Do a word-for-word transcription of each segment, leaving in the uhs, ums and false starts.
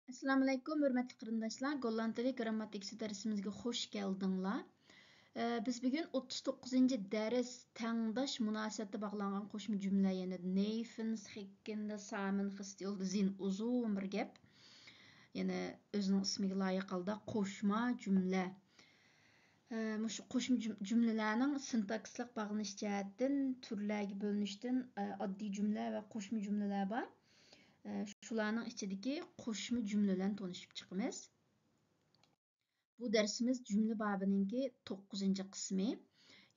ئەسسالامۇئەلەيكۇم، ھۆرمەتلىك قېرىنداشلار! گوللاند تىلى گىرامماتىكىسى دەرسىمىزگە خۇش كەلدىڭلار. ئە، بىز بۈگۈن ئوتتۇز توققۇزىنچى دەرس، تەڭداش مۇناسىۋەتتە باغلانغان قوشما جۈملە، يەنى نېفىنسخىككىندە سامېنخېستيولدىزىن، ئۇزۇن بىر گەپ. يەنى ئۆزىنىڭ ئىسمىگە لايىق ھالدا قوشما جۈملە. ئە، مۇشۇ قوشما جۈم-، جۈملىلەرنىڭ سىنتاكسىسلىق باغلىنىش جەھەتتىن تۈرلەرگە بۆلۈنۈشتىن، ئە، ئاددىي جۈملە ۋە قوشما جۈملىلەر بار. ئە، شۇلارنىڭ ئىچىدىكى قوشما جۈملە بىلەن تونۇشۇپ چىقىمىز. بۇ دەرسىمىز جۈملە بابىنىڭكى توققۇزىنچى قىسمى.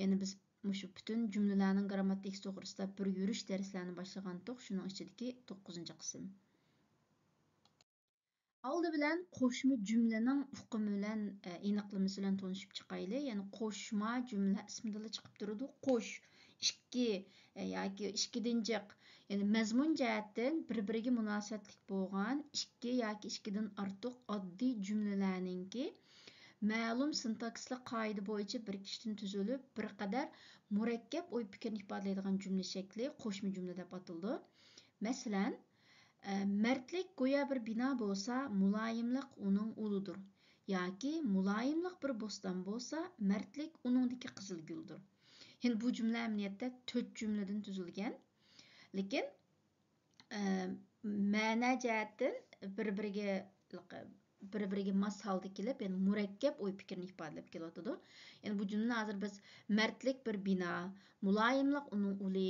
يەنى بىز مۇشۇ پۈتۈن جۈملىلەرنىڭ گىرامماتىكىسى توغرىسىدا بىر يۈرۈش دەرسلەرنى باشلىغانتۇق، شۇنىڭ ئىچىدىكى توققۇزىنچى قىسىم. ئالدى بىلەن قوشما جۈملىنىڭ ئۇقۇمى بىلەن، ئە، ئېنىقلىمىسى بىلەن تونۇشۇپ چىقايلى. يەنى قوشما جۈملە ئىسمىدىنلا چىقىپ تۇرىدۇ. قوش، ئىككى، ئە، ياكى ئىككىدىن جىق. يەنى مەزمۇن جەھەتتىن بىر-بىرىگە مۇناسىۋەتلىك بولغان ئىككى ياكى ئىككىدىن ئارتۇق ئاددىي جۈملىلەرنىڭكى مەلۇم سىنتاكسىسلىق قائىدە بويىچە بىرىكىشتىن تۈزۈلۈپ، بىر قەدەر مۇرەككەپ ئوي پىكىرنى ئىپادىلەيدىغان جۈملە شەكلى قوشما جۈملە دەپ ئاتىلىدۇ. مەسىلەن، ئە، مەردلىك گويا بىر بىنا بولسا، مۇلايىملىق ئۇنىڭ ئۇلىدۇر. ياكى مۇلايىملىق بىر بوستان بولسا، مەردلىك ئۇنىڭدىكى قىزىل گۈلدۇر. يەنى بۇ جۈملە ئەمەلىيەتتە تۆت جۈملىدىن تۈزۈلگەن. لېكىن، ئە، مەنە جەھەتتىن بىر-بىرىگە، بىر-بىرىگە ماس ھالدا كېلىپ، يەنى مۇرەككەپ ئوي پىكىرنى ئىپادىلەپ كېلىۋاتىدۇ. يەنى بۇ جۈملىنى ھازىر بىز مەردلىك بىر بىنا، مۇلايىملىق ئۇنىڭ ئۇلى،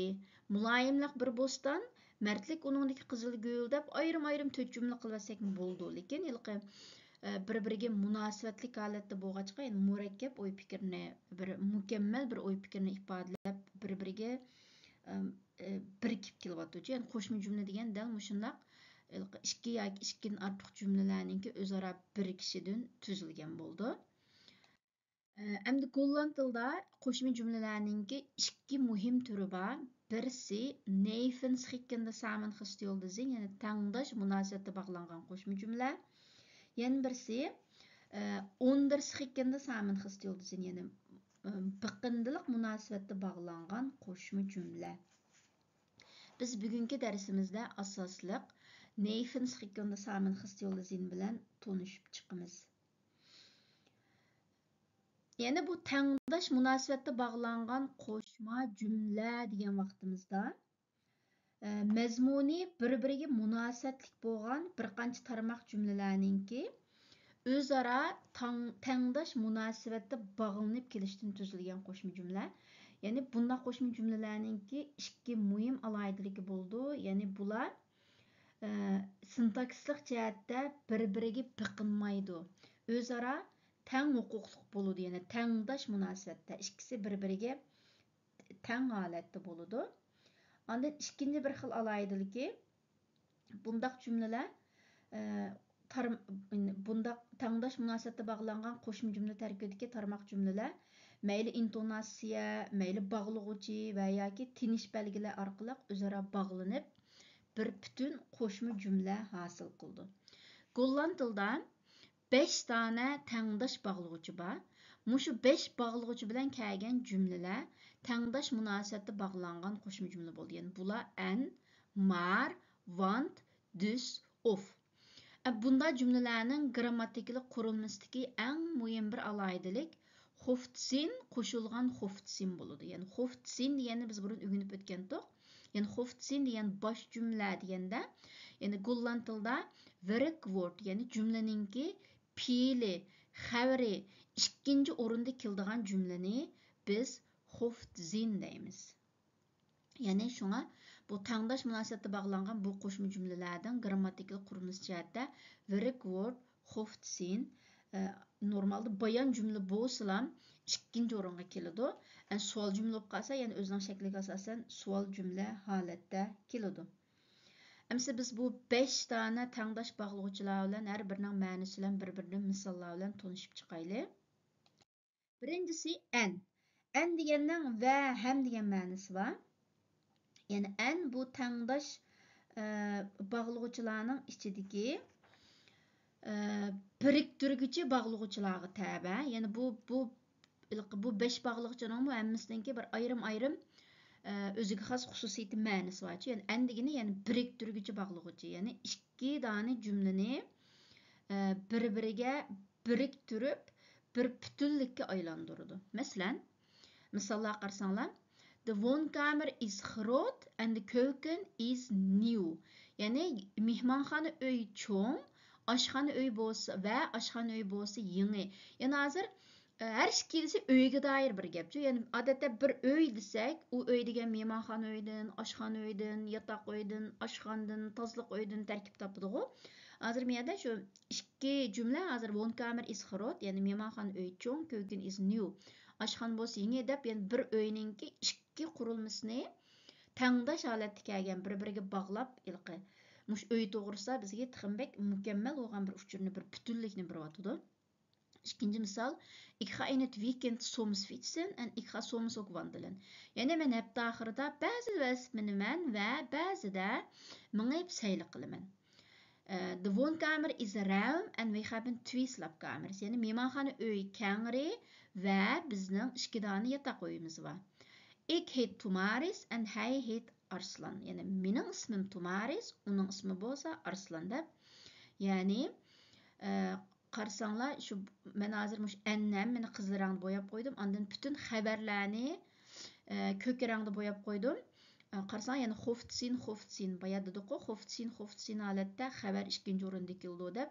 مۇلايىملىق بىر بوستان، مەردلىك ئۇنىڭدىكى قىزىل گۈل دەپ ئايرىم-ئايرىم تۆت جۈملە قىلىۋەتسەكمۇ بولىدۇ. لېكىن ھېلىقى، ئە، بىر-بىرىگە مۇناسىۋەتلىك ھالەتتە بولغاچقا، يەنى مۇرەككەپ ئوي پىكىرنى، بىر مۇكەممەل بىر ئوي پىكىرنى ئىپادىلەپ، بىر-بىرىگە، ئەم، ئە، بىرىكىپ كېلىۋاتىدۇ. يەنى قوشما جۈملە دېگەن دەل مۇشۇنداق، ھېلىقى ئىككى ياكى ئىككىدىن ئارتۇق جۈملىلەرنىڭكى ئۆزئارا بىرىكىشىدىن تۈزۈلگەن بولىدۇ. ئەمدى گوللاند تىلىدا قوشما جۈملىلەرنىڭكى ئىككى مۇھىم تۈرى بار. بىرسى نېفىنسخىككىندە سامېنخېستيولدىزىن، يەنى تەڭداش مۇناسىۋەتتە باغلانغان قوشما جۈملە. يەنە بىرسى، ئە، ئوندېرسخىككىندە سامېنخېستيولدىزىن، يەنى، ئە، بېقىندىلىق مۇناسىۋەتتە باغلانغان قوشما جۈملە. بىز بۈگۈنكى دەرسىمىزدە ئاساسلىق نېفىنسخىككىندە سامېنخېستيولدىزىن بىلەن تونۇشۇپ چىقىمىز. يەنى بۇ تەڭداش مۇناسىۋەتتە باغلانغان قوشما جۈملە دېگەن ۋاقتىمىزدا، ئە، مەزمۇنى بىر-بىرىگە مۇناسىۋەتلىك بولغان بىر قانچە تارماق جۈملىلەرنىڭكى ئۆزئارا تاڭ-، تەڭداش مۇناسىۋەتتە باغلىنىپ كېلىشتىن تۈزۈلگەن قوشما جۈملە. يەنى بۇنداق قوشما جۈملىلەرنىڭكى ئىككى مۇھىم ئالاھىدىلىكى بولىدۇ. يەنى بۇلار ئە، سىنتاكسىسلىق جەھەتتە بىر-بىرىگە بېقىنمايدۇ. ئۆزئارا تەڭ ھوقۇقلۇق بولىدۇ، يەنى تەڭداش مۇناسىۋەتتە، ئىككىسى بىر-بىرىگە تەڭ ھالەتتە بولىدۇ. ئاندىن ئىككىنچى بىر خىل ئالاھىدىلىكى، بۇنداق جۈملىلەر، ئە، تار-، بۇنداق تەڭداش مۇناسىۋەتتە باغلانغان قوشما جۈملە تەركىبىدىكى تارماق جۈملىلەر مەيلى ئىنتوناتسىيە، مەيلى باغلىغۇچى ۋە ياكى تىنىش بەلگىلەر ئارقىلىق ئۆزئارا باغلىنىپ، بىر پۈتۈن قوشما جۈملە ھاسىل قىلىدۇ. گوللاند تىلىدا بەش دانە تەڭداش باغلىغۇچى بار. مۇشۇ بەش باغلىغۇچى بىلەن كەلگەن جۈملىلەر تەڭداش مۇناسىۋەتتە باغلانغان قوشما جۈملە بولىدۇ. يەنى بۇلار ئەن، مار، ۋانت، دۈس، ئوف. ئە، بۇنداق جۈملىلەرنىڭ گىرامماتىكىلىق قۇرۇلمىسىدىكى ئەڭ مۇھىم بىر ئالاھىدىلىك خوفتسىن قوشۇلغان خوفتسىن بولىدۇ. يەنى خوفتسىن دېگەننى بىز بۇرۇن ئۆگىنىپ ئۆتكەنتۇق. يەنى خوفتسىن دېگەن باش جۈملە دېگەندە، يەنى گوللاند تىلىدا ۋېركۋورت، يەنى جۈملىنىڭكى پېئىلى، خەۋىرى ئىككىنچى ئورۇندا كېلىدىغان جۈملىنى بىز خوفتزىن دەيمىز. يەنى شۇڭا بۇ تەڭداش مۇناسىۋەتتە باغلانغان بۇ قوشما جۈملىلەردىن گىرامماتىكىلىق قۇرۇلمىسى جەھەتتە ۋېركۋورت، خوفتسىن، ئە، نورمالدا بايان جۈملە بولسىلام ئىككىنچى ئورۇنغا كېلىدۇ. ئە، سوئال جۈملە بولۇپ قالسا، يەنى ئۆزىنىڭ شەكلىگە ئاساسەن سوئال جۈملە ھالەتتە كېلىدۇ. ئەمىسە بىز بۇ بەش دانە تەڭداش باغلىغۇچىلار بىلەن ھەر بىرىنىڭ مەنىسى بىلەن بىر-بىرىدىن مىساللار بىلەن تونۇشۇپ چىقايلى. بىرىنچىسى ئەن. ئەن دېگەننىڭ ۋە ھەم دېگەن مەنىسى بار. يەنى ئەن بۇ تەڭداش، ئە، باغلىغۇچىلارنىڭ ئىچىدىكى، ئە، بىرىكتۈرگۈچى باغلىغۇچىلارغا تەۋە. يەنى بۇ، بۇ، بۇ بەش باغلىغۇچىنىڭمۇ ھەممىسىنىڭكى بىر ئايرىم-ئايرىم، ئە، ئۆزىگە خاس خۇسۇسىيىتى، مەنىسى بارچۇ. يەنى ئەن دېگىنى، يەنى بىرىكتۈرگۈچى باغلىغۇچى. يەنى ئىككى دانە جۈملىنى، ئە، بىر-بىرىگە بىرىكتۈرۈپ، بىر پۈتۈنلۈككە ئايلاندۇرىدۇ. مەسىلەن، مىساللارغا قارىساڭلار، The woonkamer is groot and the keuken is nieuw. يەنى مېھمانخانا ئۆي چوڭ، ئاشخانا ئۆي بولسا ۋە ئاشخانا ئۆي بولسا يېڭى. يەنى ھازىر، ئە، ھەر ئىككىلىسى ئۆيگە دائىر بىر گەپچۇ. يەنى ئادەتتە بىر ئۆي دېسەك، ئۇ ئۆي دېگەن مېھمانخانا ئۆيدىن، ئاشخانا ئۆيدىن، ياتاق ئۆيدىن، ئاشخانىدىن، تازىلىق ئۆيدىن تەركىب تاپىدىغۇ. ھازىر بۇ يەردە شۇ ئىككى جۈملە، ھازىر Woonkamer is groot، يەنى مېھمانخانا ئۆي چوڭ، keuken is nieuw، ئاشخانا بولسا يېڭى دەپ، يەنى بىر ئۆينىڭكى ئىككى قۇرۇلمىسىنى تەڭداش ھالەتتە كەلگەن، بىر-بىرىگە باغلاپ ھېلىقى مۇشۇ ئۆي توغرىسىدا بىزگە تېخىمۇ بەك مۇكەممەل بولغان بىر ئۇچۇرنى، بىر پۈتۈنلۈكنى بېرىۋاتىدۇ. ئىككىنچى مىسال، Ik ga in het weekend soms fietsen en ik ga soms ook wandelen. يەنى مەن ھەپتە ئاخىرىدا بەزىدە ۋېلىسىپىت مىنىمەن ۋە بەزىدە مېڭىپ سەيلە قىلىمەن. ئە، The woonkamer is ruim en wij hebben twee slaapkamers. يەنى مېھمانخانا ئۆي كەڭرى ۋە بىزنىڭ ئىككى دانە ياتاق ئۆيىمىز بار. Ik heet Tomaris en hij heet Arslan. يەنى مېنىڭ ئىسمىم تۇمارىس، ئۇنىڭ ئىسمى بولسا ئارسلان دەپ. يەنى، ئە، قارىساڭلار، شۇ مەن ھازىر مۇشۇ ئەننى ھەممىنى قىزىل رەڭدە بوياپ قويدۇم. ئاندىن پۈتۈن خەۋەرلەرنى، ئە، كۆك رەڭدە بوياپ قويدۇم. ئە، قارىساڭ، يەنە خوفتسىن، خوفتسىن. بايا دېدۇققۇ، خوفتسىن، خوفتسىن ھالەتتە خەۋەر ئىككىنچى ئورۇندا كېلىدۇ دەپ.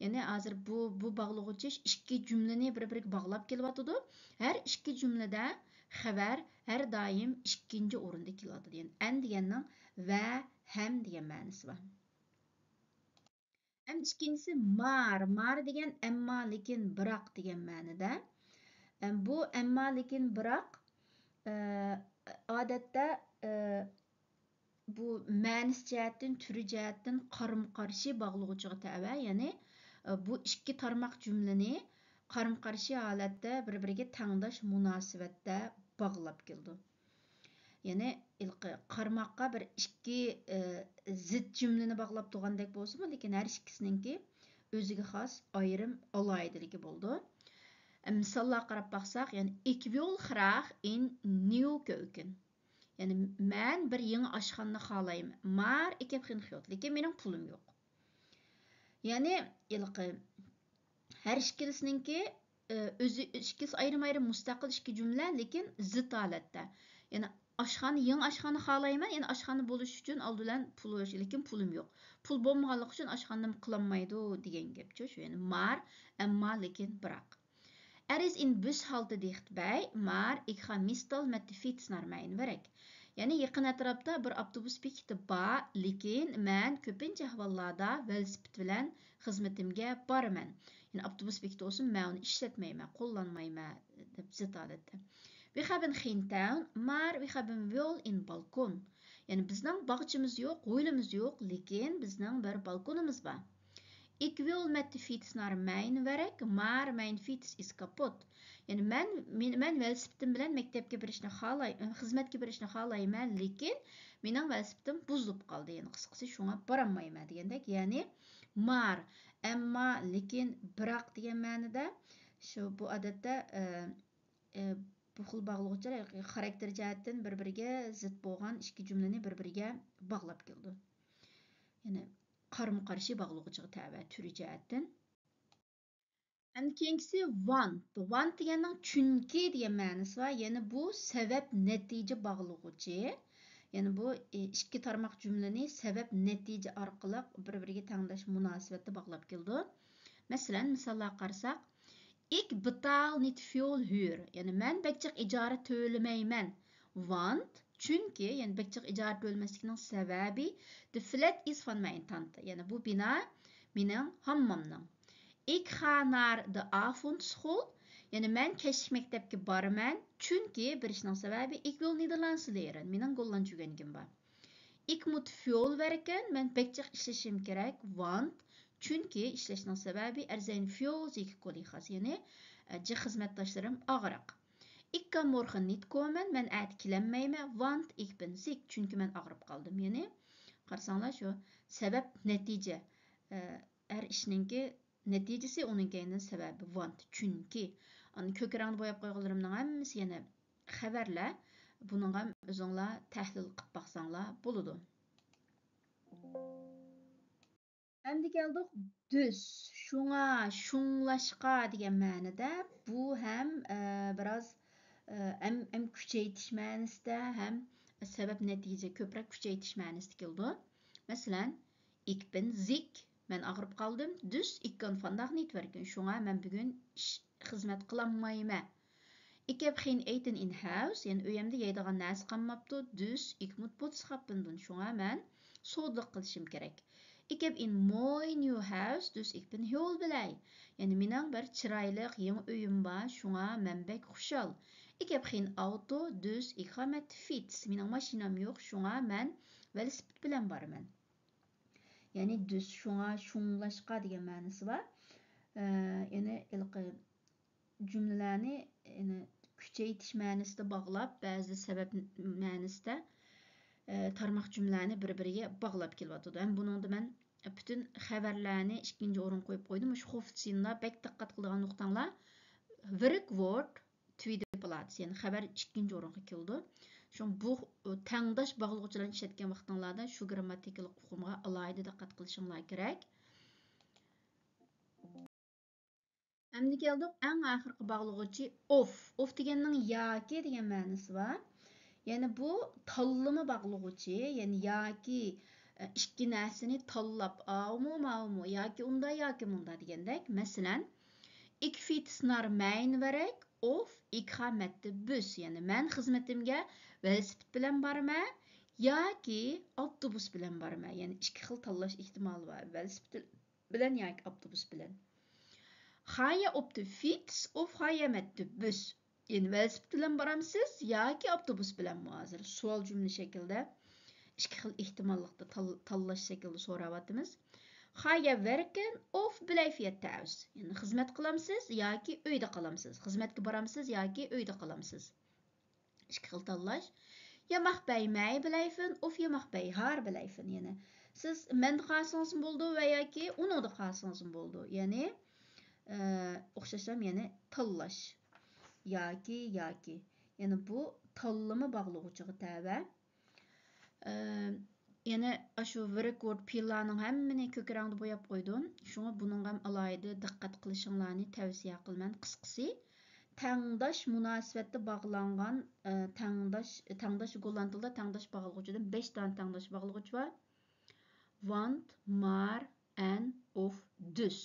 يەنى ھازىر بۇ، بۇ باغلىغۇچ ئىككى جۈملىنى بىر-بىرىگە باغلاپ كېلىۋاتىدۇ. ھەر ئىككى جۈملىدە خەۋەر ھەر دائىم ئىككىنچى ئورۇندا كېلىۋاتىدۇ. يەنى ئەن دېگەننىڭ ۋە ھەم دېگەن مەنىسى بار. ئەمدى ئىككىنچىسى مار. مار دېگەن ئەمما، لېكىن، بىراق دېگەن مەنىدە. ئەم، بۇ ئەمما، لېكىن، بىراق، ئە، ئادەتتە، ئە، بۇ مەنىسى جەھەتتىن، تۈرى جەھەتتىن قارىمۇ قارشى باغلىغۇچىغا تەۋە، يەنى، ئە، بۇ ئىككى تارماق جۈملىنى قارىمۇ قارشى ھالەتتە بىر-بىرىگە تەڭداش مۇناسىۋەتتە باغلاپ كېلىدۇ. يەنى ھېلىقى قارىماققا بىر ئىككى، ئى، زىت جۈملىنى باغلاپ تۇرغاندەك بولسىمۇ، لېكىن ھەر ئىككىسىنىڭكى ئۆزىگە خاس ئايرىم ئالاھىدىلىكى بولىدۇ. ئە، مىساللارغا قاراپ باقساق، يەنى Ik wil graag een nieuw keuken. يەنى مەن بىر يېڭى ئاشخانىنى خالايمەن. Maar ik heb geen geld. لېكىن مېنىڭ پۇلۇم يوق. يەنى ھېلىقى ھەر ئىككىلىسىنىڭكى، ئى، ئۆزى، ئىككىلىسى ئايرىم-ئايرىم مۇستەقىل ئىككى جۈملە، لېكىن زىت ھالەتتە. يەنى ئاشخانا، يېڭى ئاشخانا خالايمەن، يەنى ئاشخانا بولۇش ئۈچۈن ئالدى بىلەن پۇل بولۇش، لېكىن پۇلۇم يوق. پۇل بولمىغانلىقى ئۈچۈن ئاشخانىنى قىلالمايدۇ دېگەن گەپچۇ شۇ. يەنى maar، ئەمما، لېكىن، بىراق. Er is een bushalte dichtbij, maar ik ga meestal met de fiets naar mijn werk. يەنى يېقىن ئەتراپتا بىر ئاپتوبۇس بېكىتى بار، لېكىن مەن كۆپىنچە ئەھۋاللاردا ۋېلىسىپىت بىلەن خىزمىتىمگە بارىمەن. يەنى ئاپتوبۇس بېكىتى بولسىمۇ، مەن ئۇنى ئىشلەتمەيمەن، قوللانمايمەن دەپ زىت ھالەتتە. We hebben geen tuin, maar we hebben wel een balkon. يەنى بىزنىڭ باغچىمىز يوق، ھويلىمىز يوق، لېكىن بىزنىڭ بىر بالكونىمىز بار. Ik wil met de fiets naar mijn werk, maar mijn fiets is kapot. يەنى مەن، مەن، مەن ۋېلىسىپىتىم بىلەن مەكتەپكە بېرىشنى خالاي-، خىزمەتكە بېرىشنى خالايمەن، لېكىن مېنىڭ ۋېلىسىپىتىم بۇزۇلۇپ قالدى. يەنى قىسقىسى شۇڭا بارالمايمەن دېگەندەك. يەنى maar، ئەمما، لېكىن، بىراق دېگەن مەنىدە شۇ، بۇ ئادەتتە، ئە، ئە، بۇ خىل باغلىغۇچلار خاراكتېر جەھەتتىن بىر-بىرىگە زىت بولغان ئىككى جۈملىنى بىر-بىرىگە باغلاپ كېلىدۇ. يەنى قارىمۇ قارشى باغلىغۇچىغا تەۋە تۈرى جەھەتتىن. ئەمدى كېيىنكىسى want. Want دېگەننىڭ چۈنكى دېگەن مەنىسى بار. يەنى بۇ سەۋەب نەتىجە باغلىغۇچى. يەنى بۇ، ئى، ئىككى تارماق جۈملىنى سەۋەب نەتىجە ئارقىلىق بىر-بىرىگە تەڭداش مۇناسىۋەتتە باغلاپ كېلىدۇ. مەسىلەن، مىساللارغا قارىساق، Ik betaal niet veel huur. يەنى مەن بەك جىق ئىجارە تۆلىمەيمەن. Want، چۈنكى، يەنى بەك جىق ئىجارە تۆلىمەسلىكنىڭ سەۋەبى، de flat is van mijn tante. يەنى بۇ بىنا مېنىڭ ھاممامنىڭ. Ik ga naar de avondschool. يەنى مەن كەچلىك مەكتەپكە بارىمەن. چۈنكى بېرىشنىڭ سەۋەبى، ik wil Nederlands leren. مېنىڭ گوللاندچە ئۆگەنگۈم بار. Ik moet veel werken. مەن بەك جىق ئىشلىشىم كېرەك. Want، چۈنكى ئىشلەشنىڭ سەۋەبى، er zijn veel zieke collega's. يەنى، ئە، جىق خىزمەتداشلىرىم ئاغرىق. Ik kan morgen niet komen. مەن ئەتە كېلەلمەيمەن. Want ik ben ziek. چۈنكى مەن ئاغرىپ قالدىم. يەنى، قارىساڭلار، شۇ سەۋەب نەتىجە. ئە، ھەر ئىشنىڭكى نەتىجىسى، ئۇنىڭ كەينىدىن سەۋەبى، want، چۈنكى. ئاندىن كۆك رەڭدە بوياپ قويغانلىرىمنىڭ ھەممىسى يەنە خەۋەرلەر. بۇنىڭغا ئۆزۈڭلار تەھلىل قىلىپ باقساڭلار بولىدۇ. ئەمدى كەلدۇق دۈز. شۇڭا، شۇڭلاشقا دېگەن مەنىدە. بۇ ھەم، ئە، بىراز، ئە، ھەم، ھەم كۈچەيتىش مەنىسىدە، ھەم سەۋەب نەتىجە كۆپرەك كۈچەيتىش مەنىسىدە كېلىدۇ. مەسىلەن، Ich bin sick، مەن ئاغرىپ قالدىم. دۈز، Ich kann vondaag nicht werken، شۇڭا مەن بۈگۈن ئىش، خىزمەت قىلالمايمەن. Ich heb geen eten in huis، يەنى ئۆيەمدە يەيدىغان نەرسە قالماپتۇ. دۈز، Ich moet boodschappen doen، شۇڭا مەن سودىلىق قىلىشىم كېرەك. Ich heb een mooi nieuw huis، dus ik ben heel blij. يەنى مېنىڭ بىر چىرايلىق يېڭى ئۆيۈم بار، شۇڭا مەن بەك خۇشال. Ich heb geen auto، dus ik ga met de fiets، مېنىڭ ماشىنام يوق، شۇڭا مەن ۋېلىسىپىت بىلەن بارىمەن. يەنى دۈز، شۇڭا، شۇڭلاشقا دېگەن مەنىسى بار. ئە، يەنى ھېلىقى جۈملىلەرنى، يەنى كۈچەيتىش مەنىسىدە باغلاپ، بەزىدە سەۋەب مەنىسىدە، ئە، تارماق جۈملىلەرنى بىر-بىرىگە باغلاپ كېلىۋاتىدۇ. ھەم بۇنىڭدا مەن پۈتۈن خەۋەرلەرنى ئىككىنچى ئورۇنغا قويۇپ قويدۇم. مۇشۇ خوفتسىندا بەك دىققەت قىلىدىغان نۇقتاڭلار، ۋىركۋورت، تۋىدې پلاتس، يەنى خەۋەر ئىككىنچى ئورۇنغا كېلىدۇ. شۇڭا بۇ، ئۇ، تەڭداش باغلىغۇچىلارنى ئىشلەتكەن ۋاقتىڭلاردا شۇ گىرامماتىكىلىق ئۇقۇمغا ئالاھىدە دىققەت قىلىشىڭلار كېرەك. ئەمدى كەلدۇق ئەڭ ئاخىرقى باغلىغۇچى ئوف. ئوف دېگەننىڭ ياكى دېگەن مەنىسى بار. يەنى بۇ تاللىما باغلىغۇچى، يەنى ياكى، ئە، ئىككى نەرسىنى تاللاپ، ئاۋۇمۇ، ماۋۇمۇ، ياكى ئۇندا، ياكى مۇندا دېگەندەك. مەسىلەن، Ich fiets naar mijn werk of ik ga met de bus، يەنى مەن خىزمىتىمگە ۋېلىسىپىت بىلەن بارىمەن ياكى ئاپتوبۇس بىلەن بارىمەن. يەنى ئىككى خىل تاللاش ئېھتىمالى بار. ۋېلىسىپىت بىلەن ياكى ئاپتوبۇس بىلەن. Ga je op de fiets of ga je met de bus؟ يەنى ۋېلىسىپىت بىلەن بارامسىز ياكى ئاپتوبۇس بىلەنمۇ؟ ھازىر سوئال جۈملە شەكلىدە ئىككى خىل ئېھتىماللىقتا تال-، تاللاش شەكلىدە سوراۋاتىمىز. Ga je werken of blijf je thuis؟ يەنى خىزمەت قىلامسىز ياكى ئۆيدە قالامسىز؟ خىزمەتكە بارامسىز ياكى ئۆيدە قالامسىز؟ ئىككى خىل تاللاش. Je mag bij mij blijven of je mag bij haar blijven. يەنى سىز مەندە قالسىڭىزمۇ بولىدۇ ۋە ياكى ئۇنىڭدا قالسىڭىزمۇ بولىدۇ. يەنى، ئە، ئوخشاشلا يەنى تاللاش. ياكى، ياكى. يەنى بۇ تاللىما باغلىغۇچىغا تەۋە. ئە، يەنە ئاشۇ ۋىركۋورت پېئىللارنىڭ ھەممىنى كۆك رەڭدە بوياپ قويدۇم. شۇڭا بۇنىڭغا ھەم ئالاھىدە دىققەت قىلىشىڭلارنى تەۋسىيە قىلىمەن. قىسقىسى، تەڭداش مۇناسىۋەتتە باغلانغان، ئە، تەڭداش، تەڭداش گوللاند تىلىدا تەڭداش باغلىغۇچىدىن بەش دانە تەڭداش باغلىغۇچى بار. Want، maar، en، of، dus.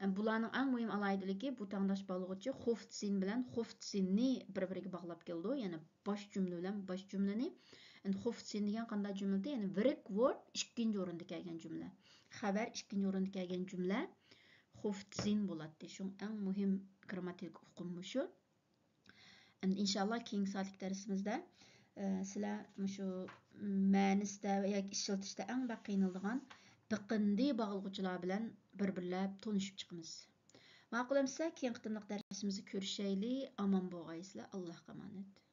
ئە، بۇلارنىڭ ئەڭ مۇھىم ئالاھىدىلىكى، بۇ تەڭداش باغلىغۇچى خوفتسىن بىلەن خوفتسىننى بىر-بىرىگە باغلاپ كېلىدۇ. يەنى باش جۈملە بىلەن باش جۈملىنى. ئەمدى خوفتسىن دېگەن قانداق جۈملىدى؟ يەنى ۋىركۋورت ئىككىنچى ئورۇندا كەلگەن جۈملە. خەۋەر ئىككىنچى ئورۇندا كەلگەن جۈملە خوفتسىن بولاتتى. شۇڭا ئەڭ مۇھىم گرامماتىكىلىق ئۇقۇم مۇشۇ. ئەمدى ئىنشاللا كېيىنكى سائەتلىك دەرسىمىزدە، ئە، سىلەر مۇشۇ مەنىسىدە ياكى ئىشلىتىشتە ئەڭ بەك قىينىلىدىغان بېقىندى باغلىغۇچىلار بىلەن بىر-بىرلەپ تونۇشۇپ چىقىمىز. ماقۇل ئەمىسە، كېيىنكى قېتىملىق دەرسىمىزدە كۆرۈشەيلى. ئامان بولغايسىلەر. ئاللاھقا ئامانەت.